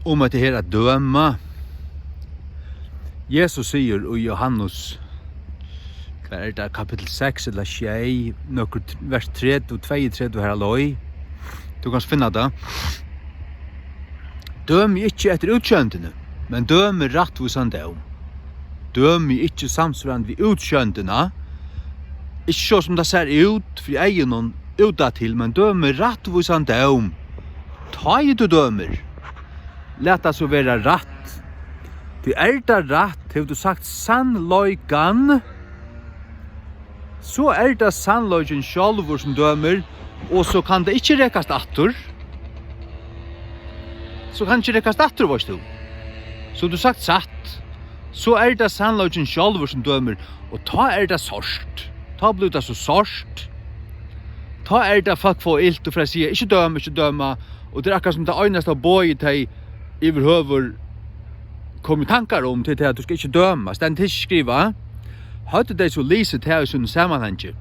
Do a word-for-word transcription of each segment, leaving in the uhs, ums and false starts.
Um hetta her at døma. Jesus sigur í Jóhannes, hvat er tað, kapittul seks ella sjey, nøkur t-, vers tretivu, tveyogtretivu har á leið. Tú kanst finna tað. Dømið ikki eftir útsjóndini, men dømið rættvísan dóm. Dømið ikki samsvarandi við útsjóndina, ikki so sum tað sær út fyri eygunum útatil, men dømið rættvísan dóm. Tá ið tú dømir, lat tað so vera rætt. Tí er tað rætt, hevur tú sagt sannleikan, so er tað sannleikin sjálvur, sum dømir, og so kann tað ikki rekast aftur. So kann ikki rekast aftur, veitst tú. So tú sagt satt, so er tað sannleikin sjálvur, sum dømir, og tá er tað sárt. Tá blívur tað so sárt. Tá er tað, fólk fáa ilt og fara at siga, "Ikki døma, ikki døma." Og tað er akkurát sum tað einasta boðið, tey yvirhøvur koma í tankar um, til tað, at tú skal ikki døma. Stendur tað ikki skrivað? Høvdu tey so lisið tað í sínum samanhangi?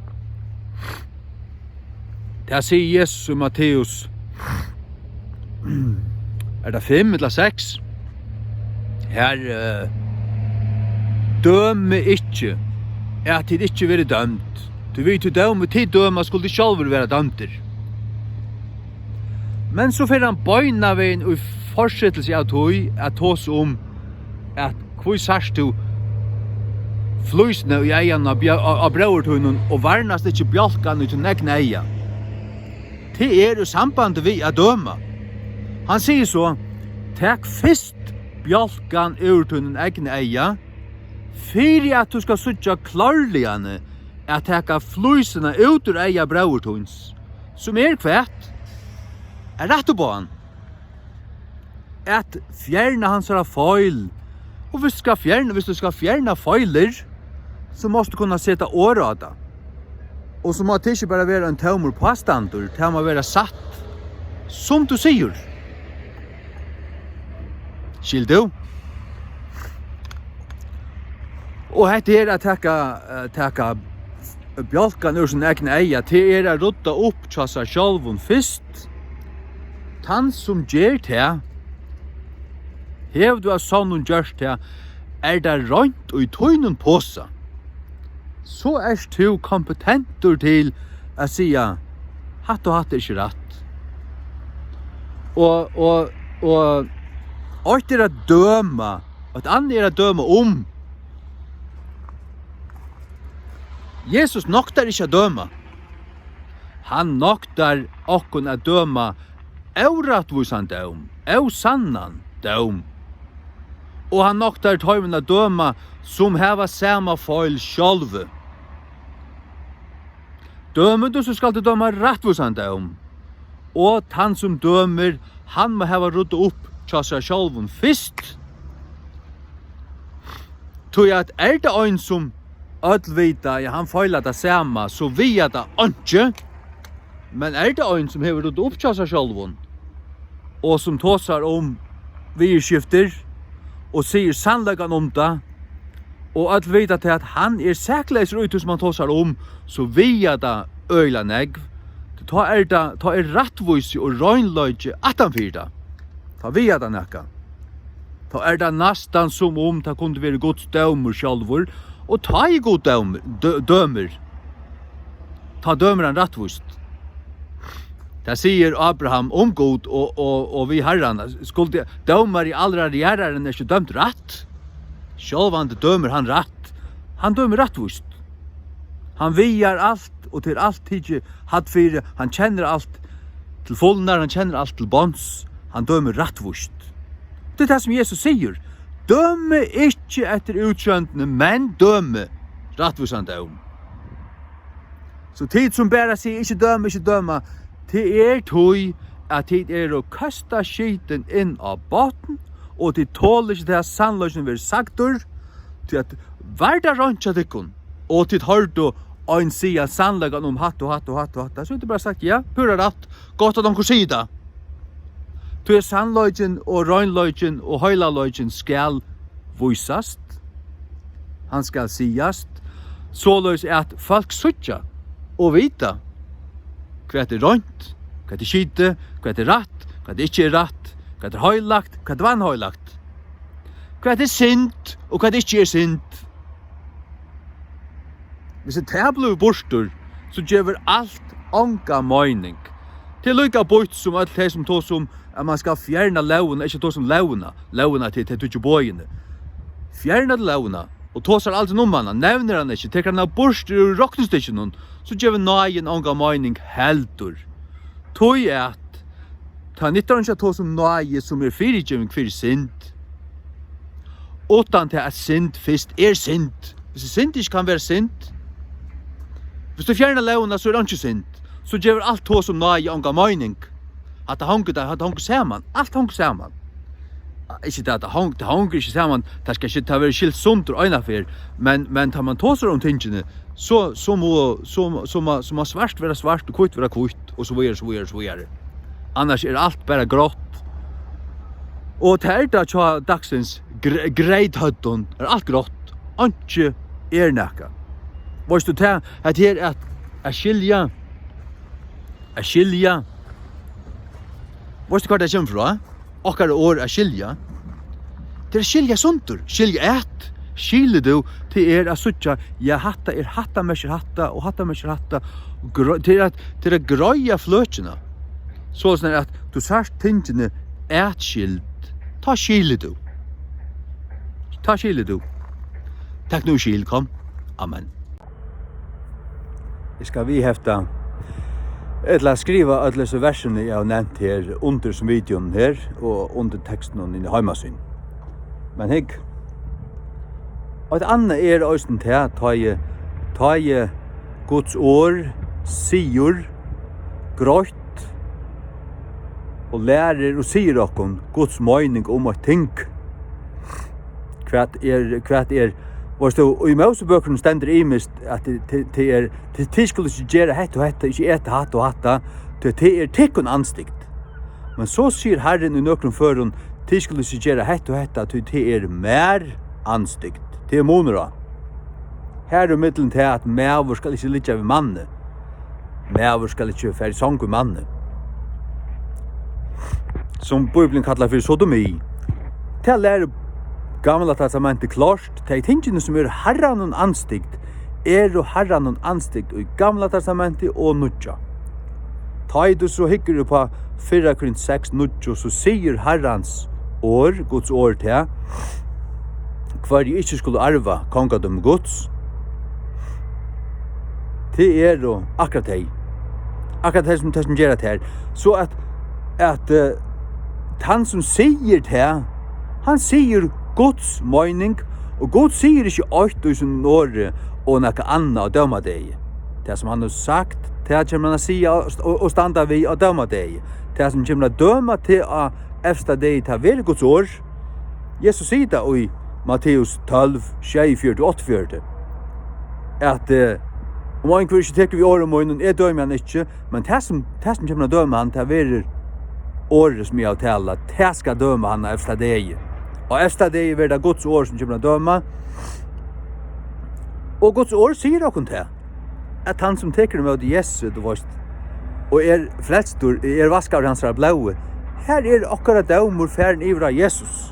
Tað sigur Jesus í Matteus, er tað fimm ella seks? Her, eh, dømið ikki, at tit ikki verið dømd. Tí við tí dómi tit døma, skulu tit sjálvir vera dømdir. Men so fer hann beinanvegin í fortsettelse av tí at tosa um, at hví sært tú flísina í eyganum á bjó-, á, á bróður tínum og varnast ikki bjálkan í tínum egna eyga? Tað er í sambandi við at døma. Hann sigur so, tak fyrst bjálkan úr tínum egna eyga, fyri at tú skal síggja klárliga at taka flísina út úr eyga bróður tíns, sum er hvat? At rætta upp á hann. At fjerna hansara feil. Og hvis tú skal fjerna, hvis tú skal fjerna feilir, so mást tú kunna seta orð á tað. Og so má tað ikki bara vera ein tómur pástandur, tað má vera satt, sum tú sigur. Skilur tú? Og hetta er at taka, eh, taka bjálkan úr sín egna eyga, tað er at rudda upp hjá sær sjálvum fyrst. Tann sum ger tað, hevur tú av sonnum gjørt tað, er tað reint í tínum posa, so ert tú kompetentur til at siga, hatta og hatta er ikki rætt. Og, og, og eitt er at døma, eitt annað er at døma um. Jesus noktar ikki at døma. Hann noktar okkum at døma órættvísan dóm, ósannan dóm. Og hann noktar teimum at døma, sum hava sama feil sjálvi. Dømir tú, so skalt tú døma rættvísan dóm. Og tann, sum dømir, hann má hava ruddað upp hjá sær sjálvum fyrst. Tí at er tað ein, sum øll vita, ja, hann feilar tað sama, so vigar tað einki. Men er tað ein, sum hevur ruddað upp hjá sær sjálvum, og sum tosar um viðurskiftir, og sigur sannleikan um tað, og øll vita tað, at hann er sakleysur í tí, sum hann tosar um, so vigar tað øgiliga nógv. Tá er tað, tá er rættvísi og reinleiki aftan fyri tað. Tá vigar tað nakað. Tá er tað næstan, sum um tað kundi verið Guds dómur sjálvur, og tá ið Gud dómur, dø-, dømir, tá dømir hann rættvíst. Tað sigur Abraham um Gud og, og, og við Harran, skuldi dómari allrar jarðarinnar ikki dømt rætt? Sjálvandi dømir hann rætt. Hann dømir rættvíst. Hann vigar alt, og til alt tikið hædd fyri, hann kennir alt til fulnar, hann kennir alt til botns, hann dømir rættvíst. Tað er tað, sum Jesus sigur. Dømið ikki eftir útsjóndini, men dømið rættvísan dóm. So tit, sum bara siga, "Ikki døma, ikki døma," tað er tí, at tit eru køstaskitin inn á botn, og tit tola ikki tað, at sannleikin verður sagdur, tí at var tað reint hjá tykkum, og tit hoyrdu ein siga sannleikan um hatta og hatta og hatta og hatta, so hevði bara sagt, "Ja, púra rætt, gott at onkur sigur tað." Tí er sannleikin og reinleikin og heilaleikin skal vísast, hann skal sigast, soleiðis at fólk síggja og vita, hvat er reint, hvat er skitið, hvat er rætt, hvat ikki er rætt, Hvat er heilagt? Hvat er vanheilagt? Hvat er synd, og hvat ikki er synd? Hvis tað blívur burtur, so gevur alt onga meining. Tað er líka býtt sum øll tey, sum tosa um, at man skal fjerna lógina, ikki tosa um lógina, lógina til tey tíggju boðini. Fjerna lógina, og tosar aldrin um hana, nevnir hana ikki, tekur hana burtur úr roknistykkinum, so gevur náðin onga meining heldur. Tí at tað nyttar ikki at tosa um náði, sum er fyrigeving fyri synd, uttan tað at synd fyrst er synd. Hvis synd ikki kann vera synd, hvis tú fjernar lógina, so er einki synd. So gevur alt tosa um náði onga meining. Hatta hongur, hatta hongur saman. Alt hongur saman. Ikki tað, tað hong-, tað hongur ikki saman. Tað skal ikki, tað verður skilt sundur eina ferð. Men, men tá man tosar um tingini, so, so má, so, so má, so má svart vera svart og hvítt vera hvítt og so víðari, so víðari, so víðari. Annars er alt bara grátt. Og tað er tað hjá dagsins gre-, greythøvdum, er alt grátt. Einki er nakað. Veitst tú tað, at her at, at skilja, at skilja, veitst tú hvar tað kemur frá? Okkara orð at skilja. Tað er at skilja sundur, skilja at. Skilur tú, tað er at síggja, ja, hatta er, hatta merkir hatta, og hatta merkir hatta. Og grø-, tað er at, tað er at greiða fløkina. Soleiðis at tú sært tingini atskild. Tá skilur tú. Tá skilur tú. Tak nú skil, kom. Amen. Eg skal viðhefta, ella skriva øll hesi versini, eg havi nevnt her, undir sum videoen her, og undir tekstinum inn í heimasíðuni. Men hygg, eitt annað er eisini tað, tá eg, tá eg Guds orð sigur greitt og lærir og sigur okkum Guds meining um eitt ting. Hvat er, hvat er, veitst tú, í Mósebøkunum stendur ymiskt, at tað, tað, tað er, tað, tit skulu ikki gera hetta og hetta, ikki eta hatta og hatta, tí tað er tykkum andstygt. Men so sigur Harrin í nøkrum førum, tit skulu ikki gera hetta og hetta, tí tað er mær andstygt. Tað er munur á. Har er millum tað, at maður skal ikki liggja við manni. Maður skal ikki fara í song við manni, sum Bíblian kallar fyri sodomi. Tað lærir Gamla Testamentið klárt, tey tingini, sum eru Harranum andstygd, eru Harranum andstygd í Gamla Testamenti og Nýggja. Tá ið tú so hyggur upp á fyrra Korint seks níggju, so sigur Harrans orð, Guds orð, tað, hvørji ikki skulu arva kongadømi Guds. Tað eru akkurát tey. Akkurát tey sum, tey sum gera tað her. So at, at, eh, tann sum sigur tað, hann sigur Guds meining, og Gud sigur ikki eitt í sínum orði og nakað annað á dómadegi. Tað sum hann hevur sagt, tað kemur hann at siga og, og, og standa við á dómadegi. Tað sum kemur at døma teg á evsta degi, tað verður Guds orð. Jesus sigur tað í Matteus tólv, sjeyogfjøruti og áttaogfjøruti, at, eh, um einhvør ikki tekur við orðum mínum, eg dømi hann ikki, men tað sum, tað sum kemur at døma hann, tað verður orðið sum eg havi talað, tað skal døma hann á evsta degi. Á evsta degi verður tað Guds orð sum kemur at døma. Og Guds orð sigur okkum tað, at hann sum tekur ímóti Jesu, tú veist, og er frelstur, er vaskaður í hansara blóði, har er okkara dómur farin yvir á Jesus.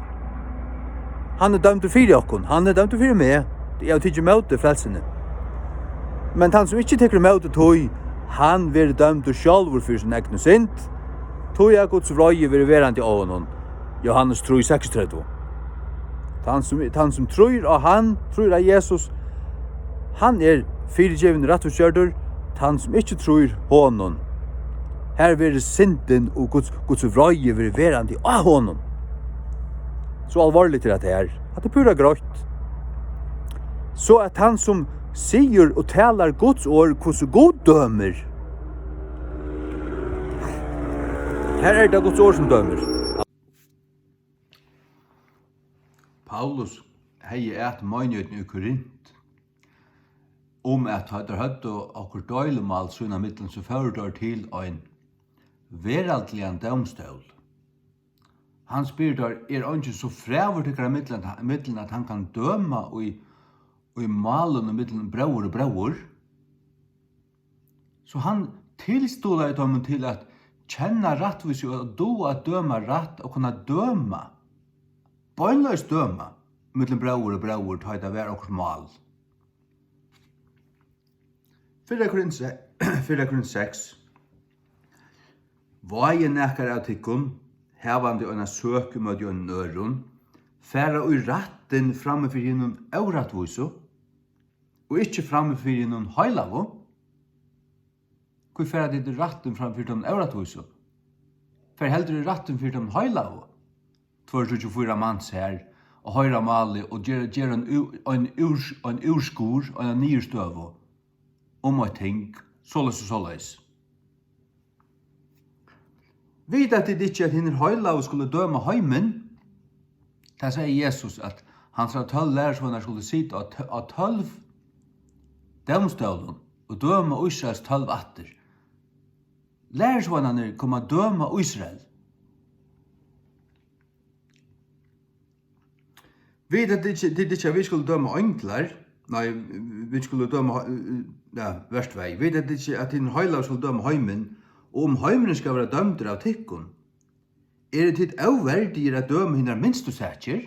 Hann er dømdur fyri okkum, hann er dømdur fyri meg. Eg havi tikið ímóti frelsuni. Men tann sum ikki tekur ímóti tí, hann verður dømdur sjálvur fyri sína egnu synd, tí at Guds vreiði verður verandi á honum. Jóhannes trý seksogtretivu. Tann sum, tann sum trýr á hann, trýr á Jesus, hann er fyrigivin, rættvísgjørdur. Tann sum ikki trýr honum, har verður syndin og Guds, Guds vreiði verður verandi á honum. So álvarsligt er hetta her. Hatta er púra greitt. So at hann sum sigur og talar Guds orð, hvussu Gud dømir, har er tað Guds orð sum dømir. Paulus hevði at meinigheitina í Korint um, at tá teir høvdu okkurt deilumál sínámillum, so fóru teir til ein veraldligan dómstól. Hann spyr teir: Er eingin so frægur tykkara millum, millum, at hann kann døma í, í málum millum bróður og bróður? So hann tilstuðlaði teimum til at kenna rættvísi og duga at døma rætt og kunna døma, beinleiðis døma, millum bróður og bróður, tá ið tað var okkurt mál. Fyrra Korint se-, fyrra Korint seks. Vági nakar av tykkum, havandi eina søk ímóti einum øðrum, fara í rættin frammi fyri hinum órættvísu, og ikki frammi fyri hinum heilagu? Hví fara tit í rættin frammi fyri teimum órættvísu? Far heldur í rættin fyri teimum heilagu. Tveir, tríggir, fýra mans har og hoyra málið og gera, gera ein ú-, ein úrs-, ein úrskurð, eina niðurstøðu um eitt ting, soleiðis og soleiðis. Vita tit ikki, at hinir heilagu skulu døma heimin? Tað segði Jesus, at hansara tólv lærisveinar skulu sita á tø-, á tólv dómstólum og døma Ísraels tólv ættir. Lærisveinarnir koma at døma Ísrael. Vita tit ikki, tit ikki, at vit skulu døma einglar? Nei, vit skulu døma, ja, vers tvey. Vita tit ikki, at hinir heilagu skulu døma heimin, og um heimurin skal vera dømdur av tykkum, eru tit óverdigir at døma hinar minstu sakir?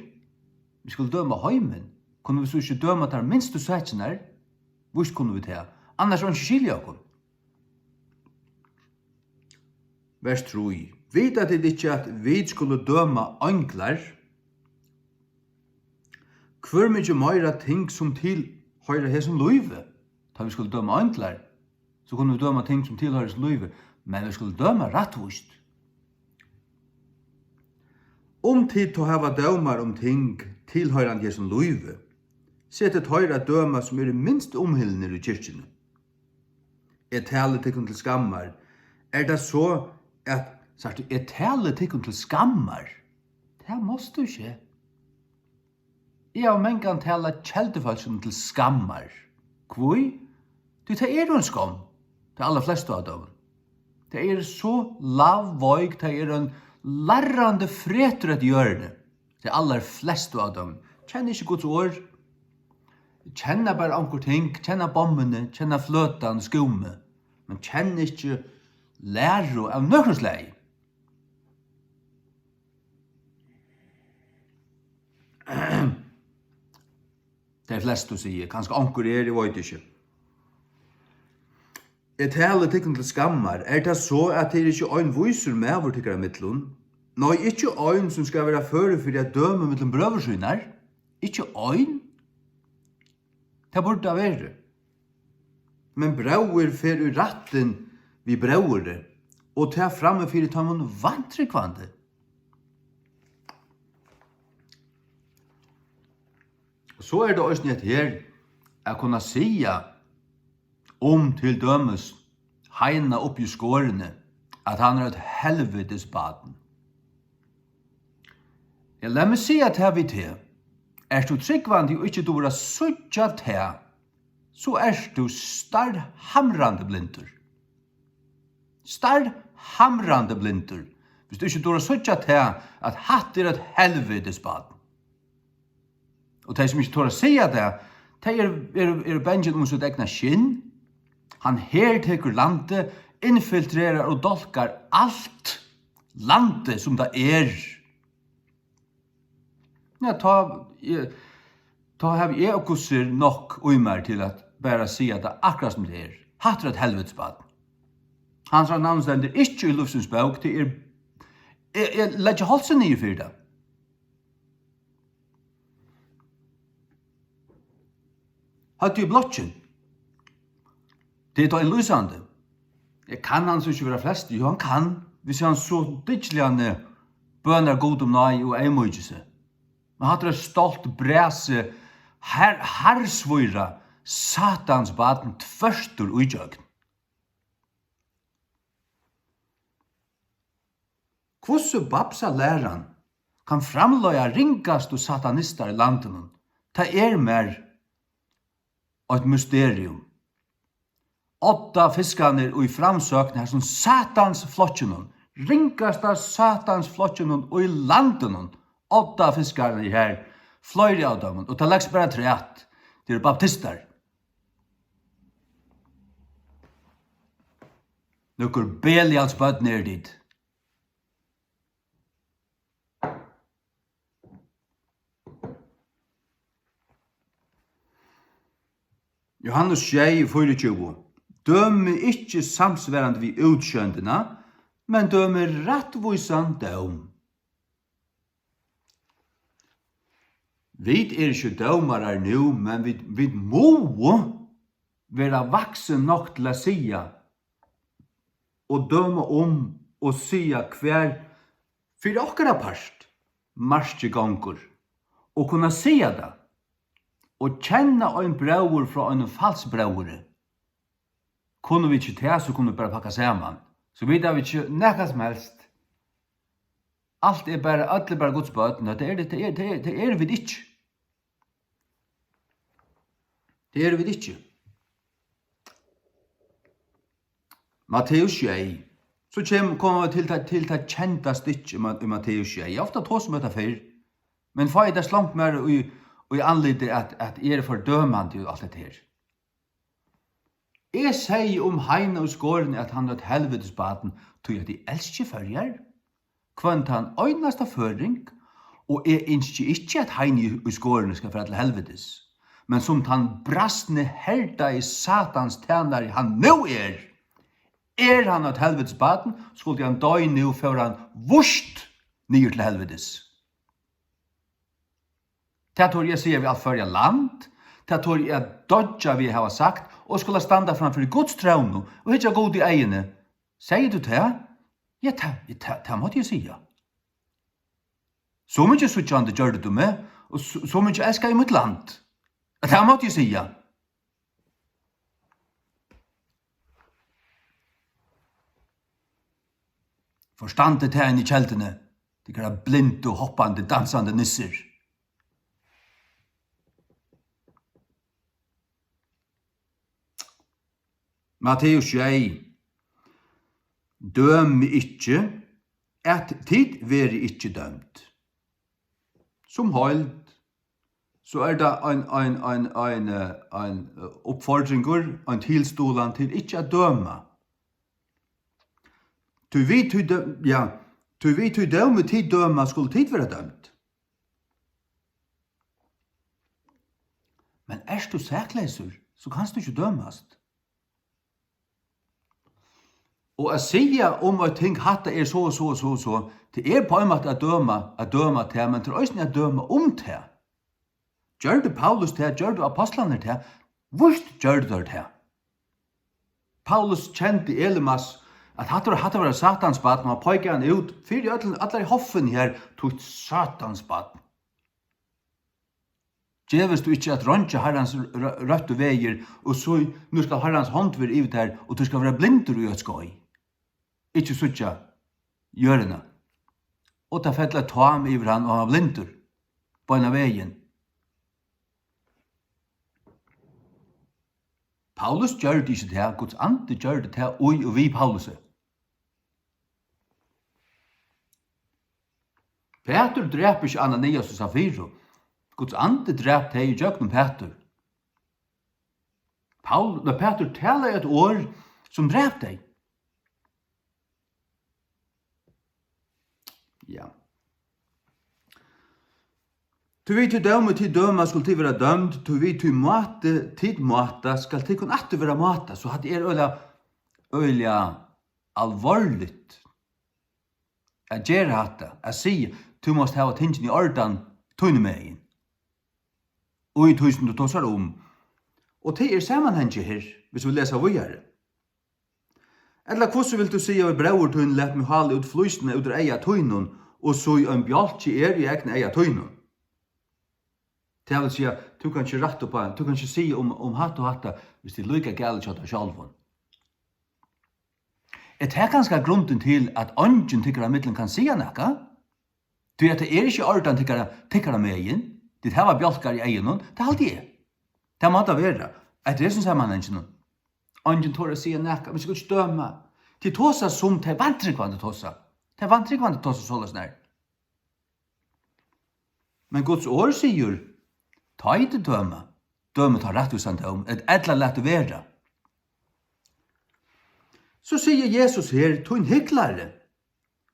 Vit skulu døma heimin. Kunnu vit so ikki døma tær minstu sakirnar? Víst kunnu vit tað. Annars er einki skil í okkum. Vers trý. Vita tit ikki, at vit skulu døma einglar? Hvør mikið meira ting, sum tilhoyra hesum lívi? Tá vit skulu døma einglar, so kunnu vit døma ting, sum tilhoyra hesum lívi, men vit skulu døma rættvíst. Um tit tá hava dómar um ting tilhoyrandi hesum lívi, setið teir at døma, sum eru minst umhildnir í kirkjuni. Eg tali tykkum til skammar. Er tað so, at, sært tú, eg tali tykkum til skammar? Tað mást tú ikki. Eg havi mangan talað keldufólkinum til skammar. Hví? Tí tey eru ein skomm, tey allarflestu av teimum. Tey eru so lagveik, tey eru ein larrandi fretur eftir jørðini. Tey allarflestu av teimum kenna ikki Guds orð. Kenna bara onkur ting, kenna bommuni, kenna fløtan, skúmi, men kenna ikki læru av nøkrum slagi. Tey flestu, sigi eg, kanska onkur er, eg veit ikki. Eg tali tykkum til skammar. Er tað so, at tað er ikki ein vísur maður tykkara millum? Nei, ikki ein, sum skal vera førur fyri at døma millum brøður sínar? Ikki ein? Tað burdi tað verið. Men bróðir fer í rættin við bróðri, og tað frammi fyri teimum vantrúgvandi. So er tað eisini hetta her, at kunna siga um til dømis Heina uppi í Skorini, at hann er eitt helvitis barn. Ja, lat meg siga tað við teg. Ert tú trúgvandi og ikki dugir at síggja tað, so ert tú starhamrandi blindur. Starhamrandi blindur. Hvis tú ikki dugir at síggja tað, at hatta er eitt helvitis barn. Og tey, sum ikki tora at siga tað, tey eru, eru, eru bangin um sítt egna skinn. Hann hertekur landið, infiltrerar og dálkar alt landið, sum tað er. Ja, tá, eg, tá havi eg og Gussur nokk í mær til at bara siga tað akkurát, sum tað er. Hatta er eitt helvitis barn. Hansara navn stendur ikki í lívsins bók, tað er, eg, eg leggi hálsin niður fyri tað. Høvdið í blokkin. Tað er tá ein lýsandi. Eg kann hann so ikki vera flest. Jú, hann kann, hvis hann so dyggiliga bønar Gud um náði og eyðmýkir seg. Men hatta er eitt stolt brasi, har-, harðsvíra, Satans barn, tvørtur ígjøgn. Hvussu babsa læran kann framleiða ringastu satanistar í landinum, tað er mær eitt mysterium. Odda fiskarnir í Framsókn, har sum Satans flokkinum, ringasta Satans flokkinum í landinum, Odda fiskarnir her, fleiri av teimum, og tað legst bara afturat, tað eru baptistar. Nøkur Belials børn eru tit. Johannes sjey, fýraogtjúgu: Dømið ikki samsvarandi við útsjóndina, men dømið rættvísan dóm. Vit eru ikki dómarar nú, men vit, vit mugu vera vaksin nokk til at siga og døma um og siga, hvar fyri okkara part markið gongur, og kunna siga tað, og kenna ein bróður frá einum falsbróðri. Kunnu vit ikki tað, so kunnu vit bara pakka saman. So vita vit ikki nakað sum helst. Alt er bara, øll eru bara Guds børn. Nei, tað er, tað er, tað er, tað eru vit ikki. Tað eru vit ikki. Matteus sjey. So kem-, koma vit til tað, til tað kenda stykkið í Ma-, í Matteus sjey. Eg havi ofta tosað um hetta fyrr, men fái eg tað slongt mær í, í andlitið, at, at eg eri fordømandi og alt hetta her. Eg segði um Heina í Skorini, at hann er eitt helvitis barn, tí at eg elski Føroyar, hvønn tann einasta føroying, og eg ynski ikki, at Heini í Skorini skal fara til helvitis. Men sum tann brastni, herdaði Satans tænari hann nú er, er hann eitt helvitis barn, skuldi hann doyð nú, fór hann víst niður til helvitis. Tað tori eg at siga við alt Føroya land, tað tori eg at doyggja við at hava sagt, og skula standa framfyri Guds trónu og hyggja Gud í eyguni. Segði tú tað? Ja, tað, tað, tað mátti eg siga. So mikið síggjandi gjørdi tú meg, og so, so mikið elskaði eg mítt land. Tað mátti eg siga. Forstandið tað inni í kelduni, tykkara blindu, hoppandi, dansandi nissir. Matteus sjey: Dømið ikki, at tit verið ikki dømd. Sum heild, so er tað ein, ein, ein, ein, eh, ein, eh, uppfordringur, ein tilstuðlan til ikki at døma. Tí við tí dø-, ja, tí við tí dómi tit døma, skulu tit verða dømd. Men ert tú sakleysur, so kanst tú ikki dømast. Og at siga um eitt ting, hatta er so og so og so og so, tað er á ein máta at døma, at døma tað, men tað er eisini at døma um tað. Gjørdu Paulus tað, gjørdu apostlarnir tað, víst gjørdu teir tað. Paulus kendi Elimas, at hatta var, hatta var eitt Satans barn, og hann peikaði hann út fyri øllum, allari hoffuni her, tú ert Satans barn. Gevist tú ikki at rongja Harrans r-, r-, røttu vegir, og so nú skal Harrans hond vera yvir tær, og tú skal vera blindur í eitt skeið, ikki síggja jørðina. Og tað fell eitt tám yvir hann, og hann var blindur beinan vegin. Paulus gjørdi ikki tað, Guds andi gjørdi tað í og við Paulusi. Pætur drap ikki Ananias og Safiru. Guds andi drap tey í gjøgnum Pætur. Paul-, nei, Pætur talaði eitt orð, sum drap tey. Ja. Tí við tí dómi tit døma, skulu tit verða dømd, tí við tí máti tit máta, skal tykkum aftur verða mátað. So hatta er øgiliga, øgiliga alvorligt at gera hatta, at siga, tú mást hava tingini í ordan tíni megin, í tí sum tú tosar um. Og tað er samanhangið her, viss vit lesa víðari. Ella hvussu vilt tú siga við bróður tín, lat meg hála út flísina út úr eyga tínum, og so ein bjálki er í egna eyga tínum? Tað vil siga, tú kanst ikki rætta upp á, tú kanst ikki siga um, um hatta og hatta, viss tað er líka galið hjá tær sjálvum. Er tað kanska grundin til, at eingin tykkara millum kann siga nakað? Tí at tað er ikki í ordan tykkara, tykkara megin. Tit hava bjálkar í eygunum, tað haldi eg. Tað má tað vera. Eftir hesum samanhanginum. Eingin torir at siga nakað, men skulu ikki døma. Tit tosa sum tey vantrúgvandi tosa. Tey vantrúgvandi tosa soleiðis nær. Men Guds orð sigur, tá ið tit døma, dømið tá rættvísan dóm, et-, ella latið vera. So sigur Jesus her: Tín hyklari,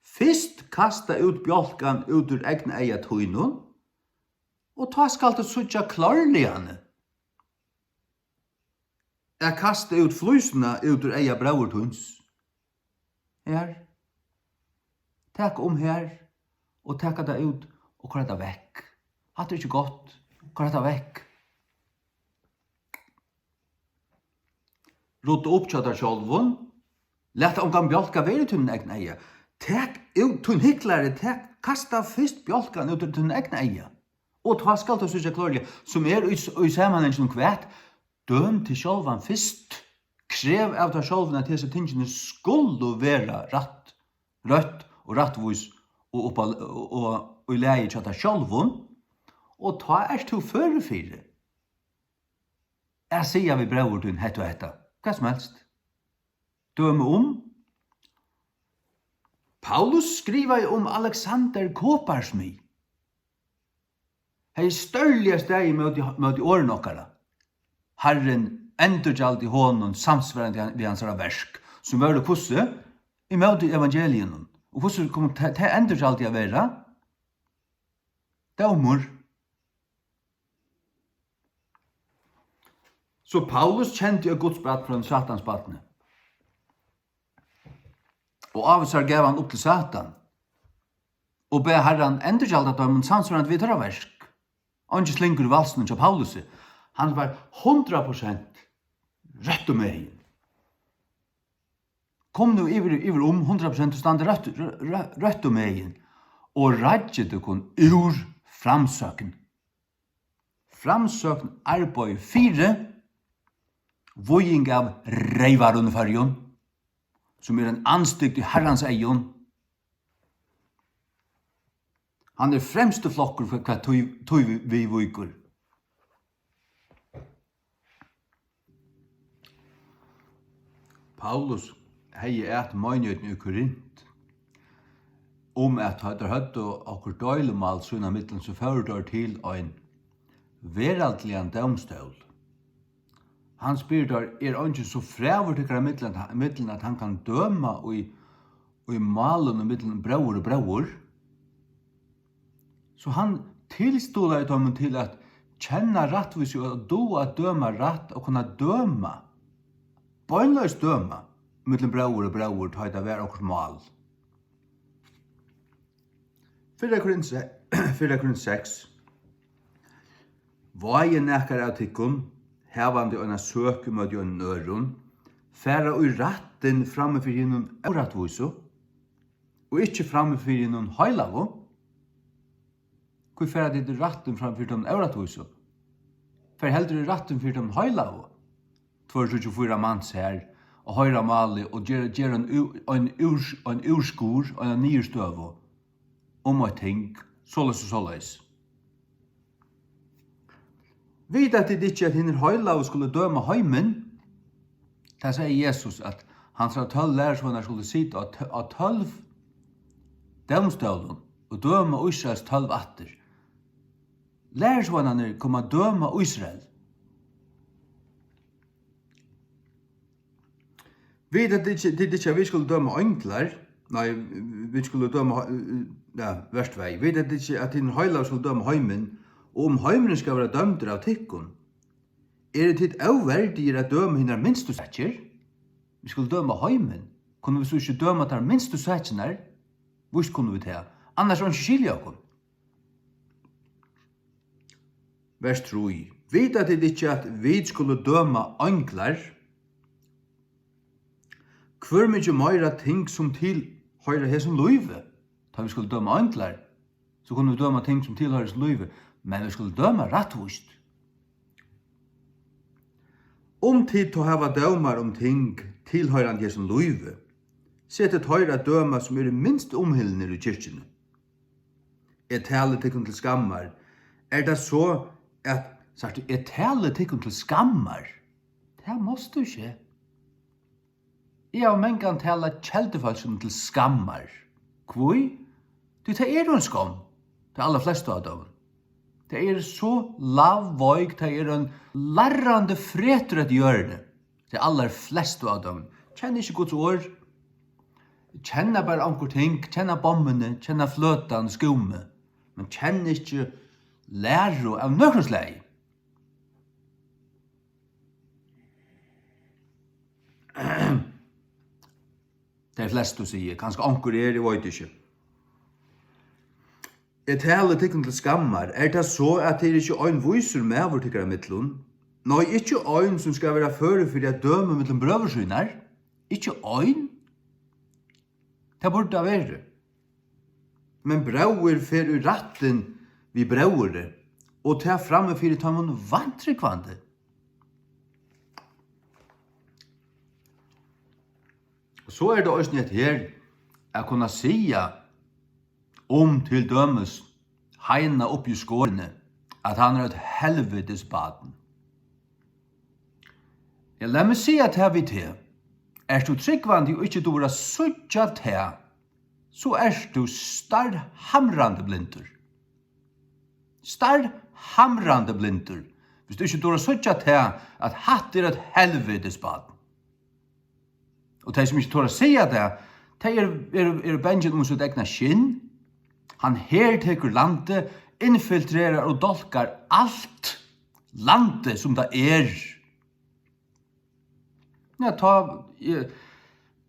fyrst kasta út bjálkan út úr eygnaeyga tínum, og tá skalt tú síggja klárliga hann. At kasta út flísina út úr eyga bróður tíns. Her. Tak um her og taka tað út og koyr tað vekk. Hatta er ikki gott. Koyr hetta vekk. Rudda upp hjá tær sjálvum. Lat ongan bjálka vera í tínum egna eyga. Tak út tín hyklari, tak, kasta fyrst bjálkan út úr tínum egna eyga. Og tá skalt tú síggja klárliga, sum er í, í samanhanginum hvat? Døm teg sjálvan fyrst. Krev av tær sjálvum, at hesi tingini skulu vera rætt, røtt og rættvís og upp á, og, og í lagi hjá tær sjálvum. Og tá ert tú førur fyri at siga við bróður tín hetta og hetta, hvat sum helst. Dømi um. Paulus skrivaði um Alexander koparsmið. Hevði stórliga staðið móti, móti orðum okkara. Harrin endurgjaldi honum samsvarandi við hansara verk, sum vóru hvussu? Ímóti evangeliinum. Og hvussu kom ta-, tað endurgjaldið at vera? Dómur. So Paulus kendi eitt Guds barn frá einum Satans barni. Og ávísar gav hann upp til Satan. Og bað Harran endurgjalda teimum samsvarandi við teirra verk. Eingin slingur í valsinum hjá Paulusi. Hann var hundrað prosent røttu megin. Kom nú yvir, yvir um hundrað prosent og standa røttu, rø-, rø-, røttu megin og reiggið tykkum úr framsókn. Framsókn arbeiðir fyri víging av reyvarum í Føroyum, sum er ein andstygd í Harrans eygum. Hann er fremsti flokkur fyri hvat tí, tí viðvíkur. Paulus hevði at meinigheitini í Korint um, at tá teir høvdu okkurt deilumál sín á millum, so fóru teir til ein veraldligan dómstól. Hann spyr teir: Er eingin so frægur tykkara millum, millum, at hann kann døma í, í málum millum bróður og bróður? So hann tilstuðlaði teimum til at kenna rættvísi og at duga at døma rætt og kunna døma, beinleiðis døma, millum bróður og bróður, tá ið tað var okkurt mál. Fyrra Korint se-, Fyrra Korint seks. Vági nakar av tykkum, havandi eina søk ímóti einum øðrum, fara í rættin frammi fyri hinum órættvísu, og ikki frammi fyri hinum heilagu? Hví fara tit í rættin frammi fyri teimum órættvísu? Far heldur í rættin fyri teimum heilagu. Tveir, tríggir, fýra mans her og hoyra málið og gera, gera ein ú-, ein úrs-, ein úrskurð, eina niðurstøðu um eitt ting, soleiðis og soleiðis. Vita tit ikki, at hinir heilagu skulu døma heimin? Tað segði Jesus, at hansara tólv lærisveinar skulu sita á tø-, á tólv dómstólum og døma Ísraels tólv ættir. Lærisveinarnir koma at døma Ísrael. Vita tit ikki, tit ikki, at vit skulu døma einglar? Nei, vit skulu døma, ja, vers tvey. Vita tit ikki, at hinir heilagu skulu døma heimin, og um heimurin skal vera dømdur av tykkum, eru tit óverdigir at døma hinar minstu sakir? Vit skulu døma heimin. Kunnu vit so ikki døma tær minstu sakirnar? Víst kunnu vit tað. Annars er eingin skil í okkum. Vers trý. Vita tit ikki, at vit skulu døma einglar? Hvør mikið meira ting, sum tilhoyra hesum lívi? Tá vit skulu døma einglar, so kunnu vit døma ting, sum tilhoyra hesum lívi, men vit skulu døma rættvíst. Um tit tá hava dómar um ting tilhoyrandi hesum lívi, setið teir at døma, sum eru minst umhildnir í kirkjuni. Eg tali tykkum til skammar. Er tað so, at, sært tú, eg tali tykkum til skammar? Tað mást tú ikki. Eg havi mangan talað keldufólkinum til skammar. Hví? Tí tey eru ein skomm, tey allarflestu av teimum. Tey eru so lagveik, tey eru ein larrandi fretur eftir jørðini. Tey allarflestu av teimum. Kenna ikki Guds orð. Kenna bara onkur ting, kenna bommuni, kenna fløtan, skúmi, men kenna ikki læru av nøkrum slagi. Tey flestu, sigi eg, kanska onkur er, eg veit ikki. Eg tali tykkum til skammar. Er tað so, at tað er ikki ein vísur maður tykkara millum? Nei, ikki ein, sum skal vera førur fyri at døma millum brøður sínar? Ikki ein? Tað burdi tað verið. Men bróðir fer í rættin við bróðri, og tað frammi fyri teimum vantrúgvandi. So er tað eisini hetta her, at kunna siga um til dømis Heina uppi í Skorini, at hann er eitt helvitis barn. Ja, lat meg siga tað við teg. Ert tú trúgvandi og ikki dugir at síggja tað, so ert tú starhamrandi blindur. Starhamrandi blindur, hvis tú ikki dugir at síggja tað, at hatta er eitt helvitis barn. Og tey, sum ikki tora at siga tað, tey eru, eru, eru bangin um sítt egna skinn. Hann hertekur landið, infiltrerar og dálkar alt landið, sum tað er. Ja, tá, eg,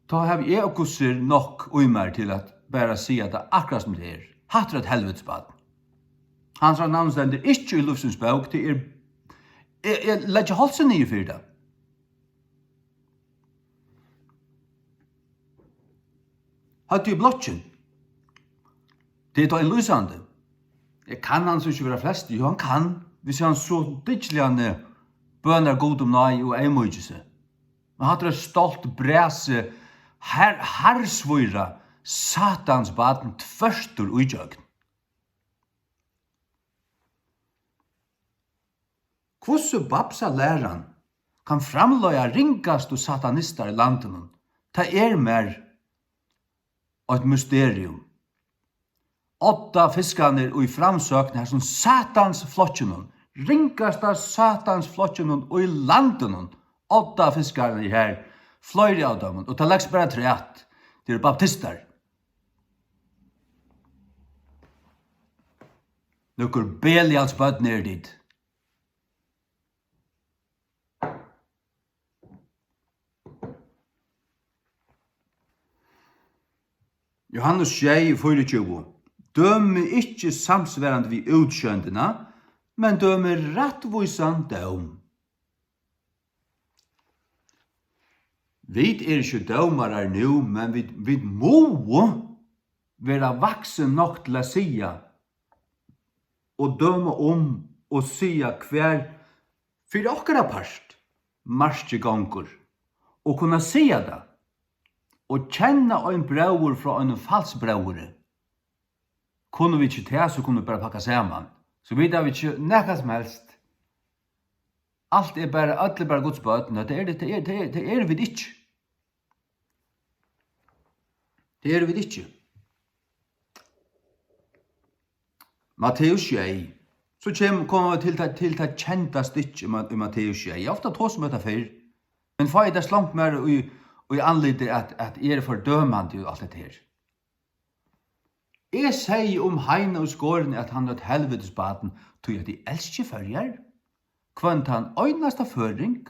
tá havi eg og Gussur nokk í mær til at bara siga tað akkurát sum tað er. Hatta er eitt helvitis barn. Hansara navn stendur ikki í lívsins bók, tað er, eg, eg leggi hálsin niður fyri tað. Høvdið í blokkin. Tað er tá ein lýsandi. Eg kann hann so ikki vera flest. Jú, hann kann, hvis hann so dyggiliga bønar Gud um náði og eyðmýkir seg. Men hatta er eitt stolt brasi, har-, harðsvíra, Satans barn tvørtur ígjøgn. Hvussu babsa læran kann framleiða ringastu satanistar í landinum, tað er mær eitt mysterium. Odda fiskarnir í Framsókn, hasum satans flokkinum, ringasta satans flokkinum í landinum, Odda fiskarnir her, fleiri av teimum, og tað legst bara afturat, tað eru baptistar. Nøkur Belials børn eru tit. Johannes sjey, fýraogtjúgu: Dømið ikki samsvarandi við útsjóndina, men dømið rættvísan dóm. Vit eru ikki dómarar nú, men vit, vit mugu vera vaksin nokk til at siga og døma um og siga, hvar fyri okkara part markið gongur, og kunna siga tað, og kenna ein bróður frá einum falsbróðri. Kunnu vit ikki tað, so kunnu vit bara pakka saman. So vita vit ikki nakað sum helst. Alt er bara, øll er bara Guds børn. Nei, tað er, tað er, tað er, tað eru vit ikki. Tað eru vit ikki. Matteus sjey. So kem-, koma vit til tað, til tað kenda stykkið í Ma-, í Matteus sjey. Eg havi ofta tosað um hetta fyrr, men fái eg tað slongt mær í, í andlitið, at, at eg eri fordømandi og alt hetta her. Eg segði um Heina í Skorini, at hann er eitt helvitis barn, tí at eg elski Føroyar, hvønn tann einasta føroying,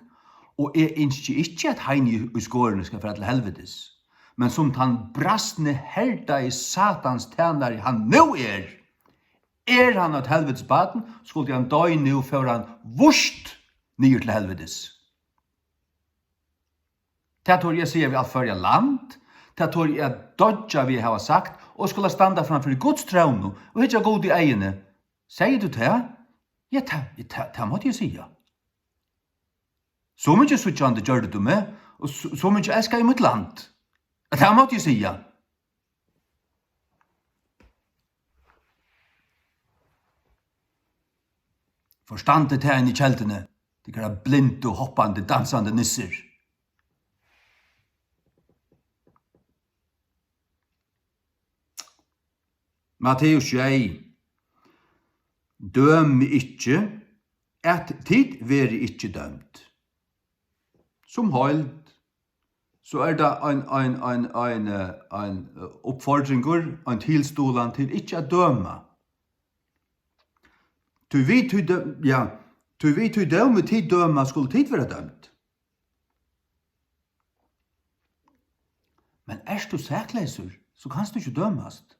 og eg ynski ikki, at Heini í Skorini skal fara til helvitis. Men sum tann brastni, herdaði satans tænari hann nú er, er hann eitt helvitis barn, skuldi hann doyð nú, fór hann víst niður til helvitis. Tað tori eg at siga við alt Føroya land, tað tori eg at doyggja við at hava sagt, og skula standa fram fyri Guds trónu og hyggja Gud í eyguni. Segði tú tað? Ja, tað, tað, tað mátti eg siga. So mikið síggjandi gjørdi tú meg, og so, so mikið elskaði mítt land, at tað mátti eg siga. Forstandið tað inni í kelduni, tykkara blindu, hoppandi, dansandi nissir. Matteus sjey: Dømið ikki, at tit verið ikki dømd. Sum heild, so er tað ein, ein, ein, ein, eh, ein, eh, uppfordringur, ein tilstuðlan til ikki at døma. Tí vit, tí dø-, ja, tí vit, tí dómi tit døma, skulu tit verða dømd. Men ert tú sakleysur, so kanst tú ikki dømast.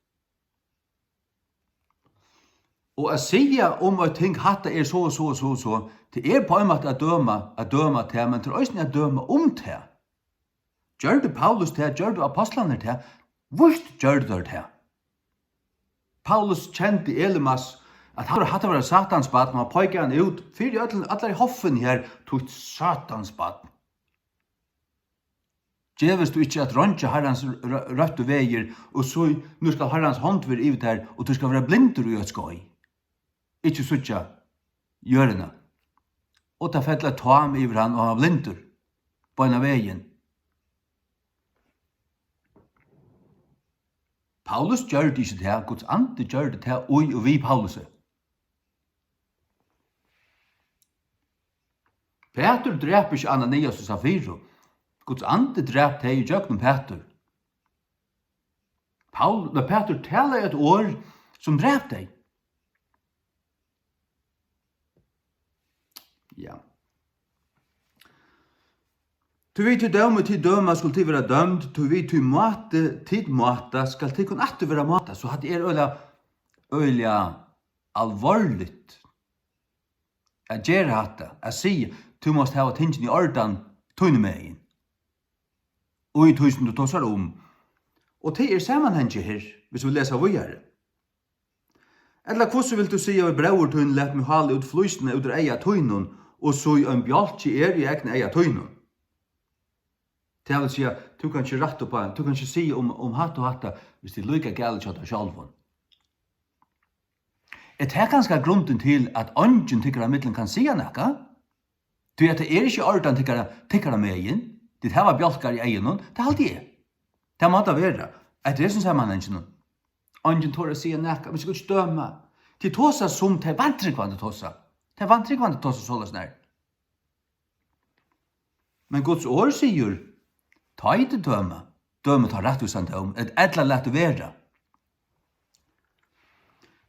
Og at siga um eitt ting, hatta er so og so og so og so, tað er á ein máta at døma, at døma tað, men tað er eisini at døma um tað. Gjørdu Paulus tað, gjørdu apostlarnir tað, víst gjørdu teir tað. Paulus kendi Elimas, at hann, hatta var eitt Satans barn, og hann peikaði hann út fyri øllum, allari hoffuni her, títt Satans barn. Gevist tú ikki at røntga Harrans r-, r-, røttu vegir, og so nú skal Harrans hond vera yvir tær, og tú skal vera blindur í eitt skeið. Ikki síggja jørðina. Og tað fell eitt tám yvir hann, og hann var blindur beinan vegin. Paulus gjørdi ikki tað, Guds andi gjørdi tað í og við Paulusi. Pætur drap ikki Ananias og Safiru. Guds andi drap tey í gjøgnum Pætur. Paul-, nei, Pætur talaði eitt orð, sum drap tey. Ja. Tí vit, tí dómi tit døma, skulu tit verða dømd, tí vit, tí máti tit máta, skal tykkum aftur verða mátað. So hatta er øgiliga, øgiliga alvorligt at gera hatta, at siga, tú mást hava tingini í ordan tíni megin, og í tí sum tú tosar um. Og tað er samanhangið her, viss vit lesa víðari. Ella hvussu vilt tú siga við bróður tín, lat meg hála út flísina út úr eyga tínum, og so ein bjálki er í egna eyga tínum? Tað vil siga, tú kanst ikki rætta upp á, tú kanst ikki siga um, um hatta og hatta, viss tað er líka galið hjá tær sjálvum. Er tað kanska grundin til, at eingin tykkara millum kann siga nakað? Tí at tað er ikki í ordan tykkara, tykkara megin. Tit hava bjálkar í eygunum, tað haldi eg. Tað má tað vera. Eftir hesum samanhanginum. Eingin torir at siga nakað, vit skulu ikki døma. Tit tosa sum tey vantrúgvandi tosa. Tey vantrúgvandi tosa soleiðis nær. Men Guds orð sigur, tá ið tit døma, dømið tá rættvísan dóm, ella latið vera.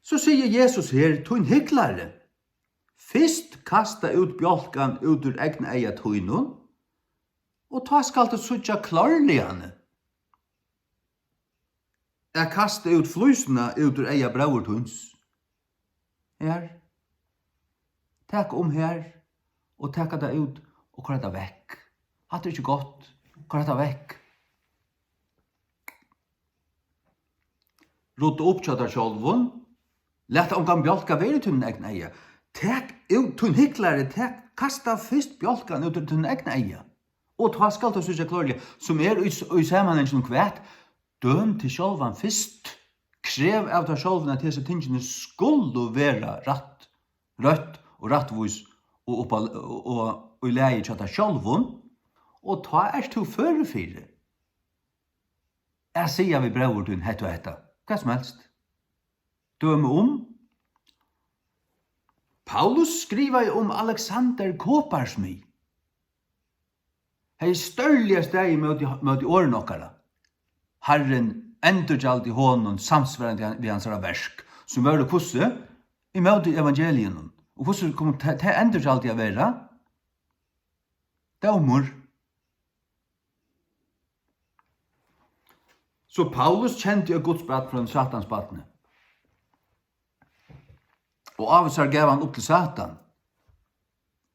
So sigur Jesus her, tín hyklari, fyrst kasta út bjálkan út úr egna eyga tínum, og tá skalt tú síggja klárliga at kasta út flísina út úr eyga bróður tíns. Her. Tak um her og taka tað út og koyr tað vekk. Hatta er ikki gott. Koyr hatta vekk. Rudda upp hjá tær sjálvum. Lat ongan bjálka vera í tínum egna eyga. Tak út, tín hyklari, tak, kasta fyrst bjálkan út úr tínum egna eyga. Og tá skalt tú síggja klárliga, sum er í, í samanhanginum hvat? Døm teg sjálvan fyrst. Krev av tær sjálvum, at hesi tingini skulu vera rætt, røtt og rættvís og upp á, og, og í lagi hjá tær sjálvum, og tá ert tú førur fyri at siga við bróður tín hetta og hetta, hvat sum helst. Dømi um. Paulus skrivaði um Alexander koparsmið. Hevði stórliga staðið móti, móti orðum okkara. Harrin endurgjaldi honum samsvarandi við hansara verk, sum vóru hvussu? Ímóti evangeliinum. Og hvussu kom ta-, tað endurgjaldið at vera? Dómur. So Paulus kendi eitt Guds barn frá einum Satans barni. Og ávísar gav hann upp til Satan,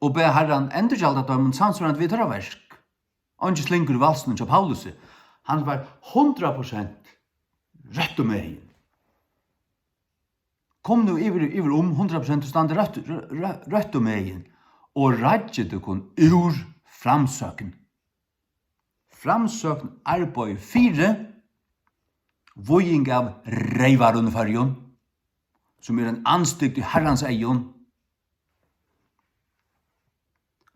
og bað Harran endurgjalda teimum samsvarandi við teirra verk. Eingin slingur í valsinum hjá Paulusi. Hann var hundrað prosent røttu megin. Kom nú yvir, yvir um hundrað prosent og standa røttu, rø-, rø-, røttu megin og reiggið tykkum úr framsókn. Framsókn arbeiðir fyri víging av reyvarum í Føroyum, sum er ein andstygd í Harrans eygum.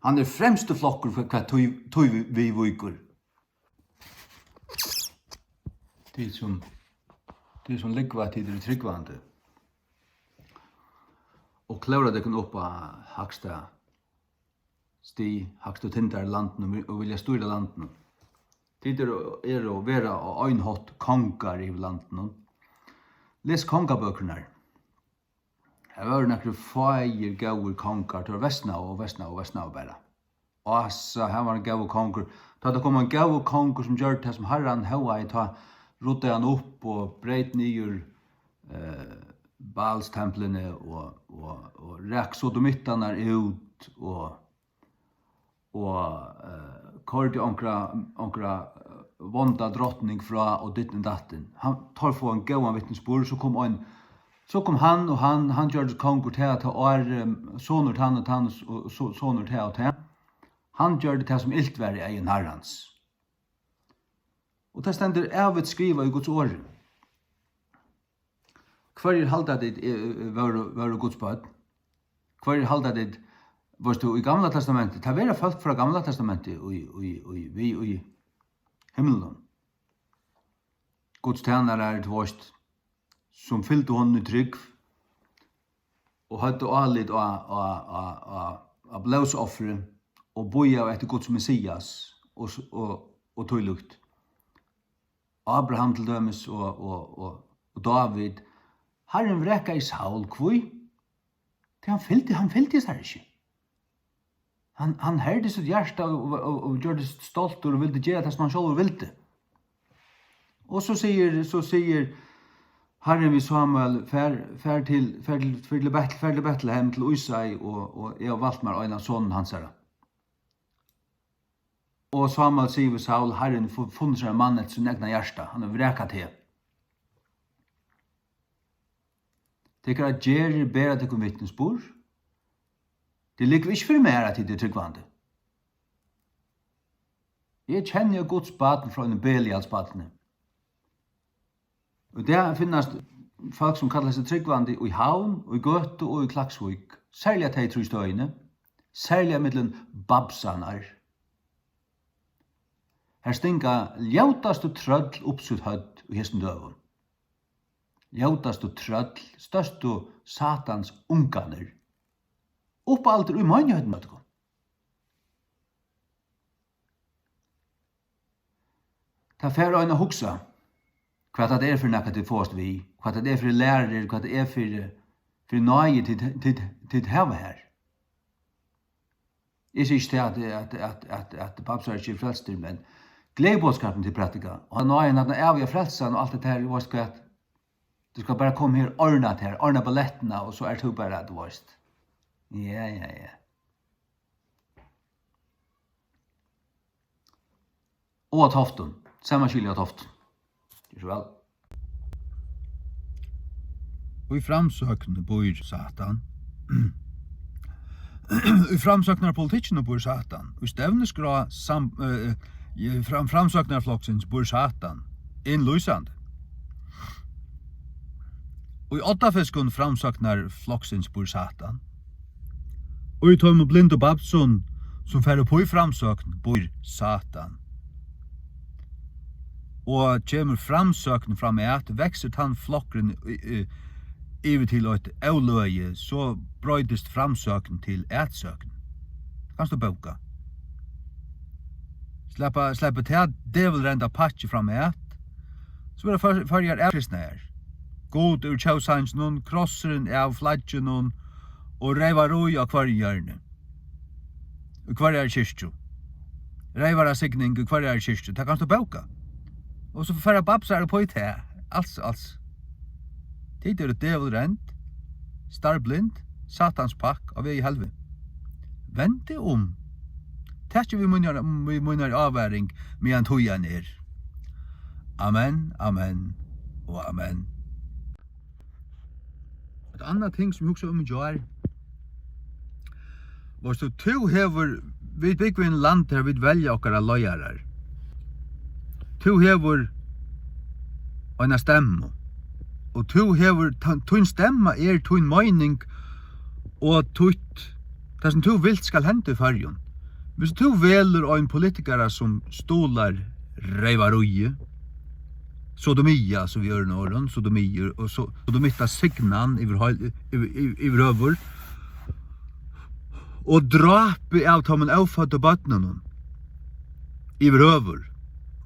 Hann er fremsti flokkur fyri hvat tí, tí vi-, viðvíkur. Tit sum, tit sum lúgva, at tit eru trúgvandi, og klóra tykkum upp á hægsta stig, hægstu tindar í landinum og vilja stýra landinum. Tit eru, eru og vera á ein hátt kongar yvir landinum. Les kongabøkurnar. Har vóru nakrir fáir góðir kongar, teir versnaðu og versnaðu og versnaðu bara. Ása, hann var ein góður kongur. Tá tað kom ein góður kongur, sum gjørdi tað, sum Harran hóvaði, tá ruddaði hann upp og breyt niður, eh, Baalstemplini og, og, og rak sodomittarnar út og, og, eh, koyrdi onkra, onkra, eh, vonda drotning frá og ditten datten. Hann, teir fáa ein góðan vitnisburð, so kom ein, so kom hann og hann, hann gjørdist kongur, tað at tá ár, eh, sonur tann og tann og so-, sonur tað og tað. Hann gjørdi tað, sum ilt var í eygum Harrans. Og tað stendur ævigt skrivað í Guds orði. Hvørjir halda tit, eh, eh, vóru, vóru Guds børn? Hvørjir halda tit, veitst tú, í Gamla Testamenti, tað vera fólk frá Gamla Testamenti í, í, í, við í himlunum. Guds tænarar, tú veitst, sum fylgdu honum í trúgv og høvdu álit á, á, á, á, á blóðsoffri og bíðaðu eftir Guds Messias og s-, og, og tílíkt. Abraham til dømis og, og, og, og Dávid. Harrin vrakaði Saul, hví? Tí hann fylgdi, hann fylgdi sær ikki. Hann, hann herdi sítt hjarta og, og, og, og gjørdist stoltur og vildi gera tað, sum hann sjálvur vildi. Og so sigur, so sigur Harrin við Samuel, far, far til, far til, far til Bet-, far til Betlehem, til Ísai, og, og eg havi valt mær ein av sonum hansara. Og Samuel sigur við Saul, Harrin fu-, funnið sær ein mann eftir sín egna hjarta, hann hevur vrakað teg. Tykkara gerðir bera tykkum vitnisburð. Tað liggur ikki fyri mær, at tit eru trúgvandi. Eg kenni eitt Guds barn frá einum Belials barni. Og í dag finnast fólk, sum kalla seg trúgvandi í Havn, í Gøtu og í Klaksvík. Serliga tey trý støðini. Serliga millum babsarnar. Har stinga ljótastu trøll upp sítt høvd í hesum døgum. Ljótastu trøll, størstu Satans ungarnir. Uppaldir í meinigheitini, veit tú. Tað fær ein at hugsa, hvat tað er fyri nakað, tit fáast við, hvat tað er fyri lærur, hvat tað er fyri, fyri náði, tit, tit, tit hava har. Eg sigi ikki tað, at, at, at, at, at babsar ikki eru frelstir, men gleðiboðskapin, tit prædika, og náðin, at æviga frelsan og alt det her, veitst hvat, tú skal bara koma her, ordna tað her, ordna ballettina, og so ert tú bara, tú veitst. Ja, ja, ja. Og á Toftum. Sama skilja á Toftum. Ger so væl. Í framsókn býr Satan. Í framsóknarpolitikkinum býr Satan. Í stevnuskrá sam-, eh, eh, fram-, Framsóknarflokksins býr Satan. Innlýsandi. Í oddafiskum Framsóknarflokksins býr Satan. Og í teimum blindu babsum, sum fara upp í Framsókn, býr Satan. Og kemur Framsókn fram at, veksur tann flokkurin í, í, yvir til eitt óløgi, so broytist Framsókn til atsókn. Kanst tú bóka? Sleppa, sleppa tað dævulrenda pakkið fram at, so verða Før-, Føroyar avkristnaðar. Gud úr tjóðsanginum, krossurin av flagginum og reyvarí á hvørjum hjørni. Í hvørjari kirkju. Reyvarasigning í hvørjari kirkju. Tað kanst tú bóka. Og so fara babsar upp í tað. Als, als. Tit eru dævulrend, starblind, Satans pakk á veg í helvið. Vend teg um. Takið við mínar, við mínar ávaring, meðan tíðin er. Amen, amen og amen. Eitt annað ting, sum eg hugsaði um í gjár, veitst tú, tú hevur, vit búgva í einum landi, har vit velja okkara leiðarar. Tú hevur eina stemmu, og tú hevur, ta-, tín stemma er tín meining og títt, tað, sum tú vilt skal henda í Føroyum. Viss tú velur ein politikara, sum stuðlar reyvaríi, sodomi, altso, við øðrum orðum, sodomi, og so, sodomitta signan yvirhø-, yvir, yvir, yvirhøvur, og drápið av teimum óføddu børnunum yvirhøvur,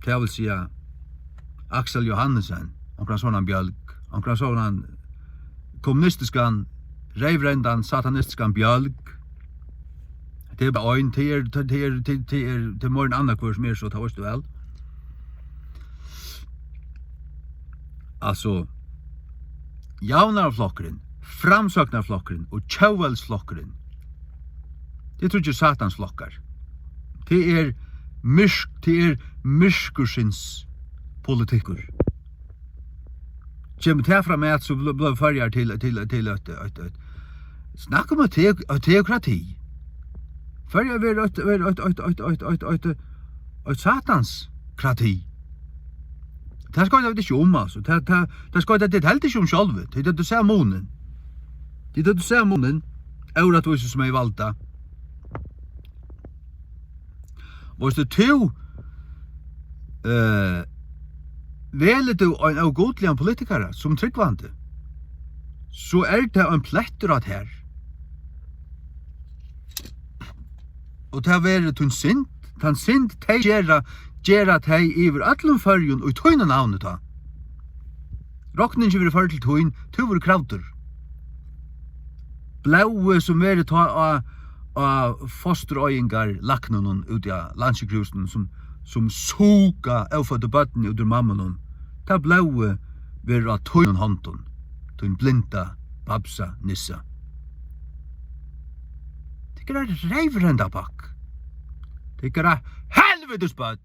Tað vil siga Aksel Johannesen, onkran sovorðnan bjølg, onkran sovorðnan kommunistiskan, reyvrendan, satanistiskan bjølg. Tað er bara ein, tað er, tað, tað er, tað, tað er, tað er meira enn annað hvør sum er so, tað veitst tú væl. Altso, Javnaðarflokkurin, Framsóknarflokkurin og Tjóðveldsflokkurin, tað eru tríggir satans flokkar. Tað er myrk-, tað er myrkursins politikkur. Kemur tað fram at, so bl-, blíva Føroyar til, til, til eitt, eitt, eitt, snakk um eitt te-, eitt teokrati. Føroyar verður eitt, verður eitt, eitt, eitt satans krati. Tað skoyta vit ikki um, altso. Tað, tað, tað skoyta tit heldur ikki um sjálvi. Tit høvdu sæð munin. Tit høvdu sæð munin. Órættvísi sum er valda. Veitst tú, tú, eh, velur tú ein ógudligan politikara sum trúgvandi, so er tað ein plettur á tær. Og tað verður tín synd, tann synd tey gera, gera tey yvir øllum Føroyum í tínum navni tá. Rokningin verður førd til tín, tú verður kravdur. Blóðið, sum verður tá á, á fostureigingarlæknunum úti á landssjúkrahúsinum, sum, sum suga óføddu børnini út úr mammunum, tað blóðið verður á tínum hondum, tín blinda babsa nissa. Tykkara reyvrenda pakk. Tykkara helvitis børn.